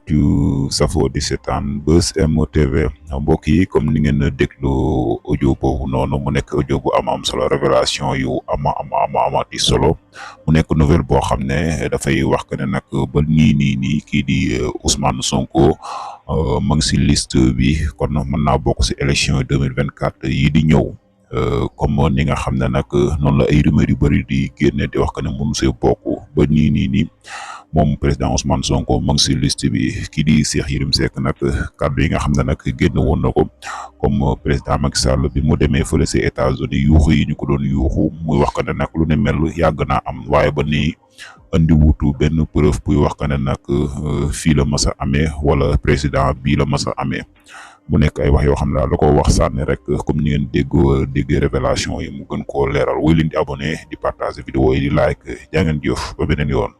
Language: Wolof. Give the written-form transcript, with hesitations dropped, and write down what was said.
yu safoo di seetaan Buzz M TV mbokk yi comme ni ngeen déglu audio boobu noonu mu nekk audio bu am solo révélation yu amati solo mu nekk nouvelle boo xam ne dafay wax que ne nag ba nii kii di Ousmane Sonko mu ngi si liste bi kon mën naa bokk si élection 2024 yi di ñëw. Comme ni nga xam ne nag noonu la ay rumeur yu bëri di génne di wax que ne mënu see bokk ba nii moom président Ousmane Sonko mu ngi si liste bi kii di Cheikh Yérim Seck nag kàddu yi nga xam ne nag génn woon na ko comme président Macky Sall bi mu demee fële si États-Unis yuuxu yi ñu ko doon yuuxu muy wax que ne nag lu ne mel yàgg naa am waaye ba nii andi wuutu benn preuve buy wax que ne nag fii la mas a amee wala président bii la mas a amee. mu nekk ay wax yoo xam ne daal da ko wax sànni rek comme ni ngeen déggee révélation yi mu gën koo leeral woy leen di abonné di partager vidéo yi di like jaa ngeen jëf ba beneen yoon.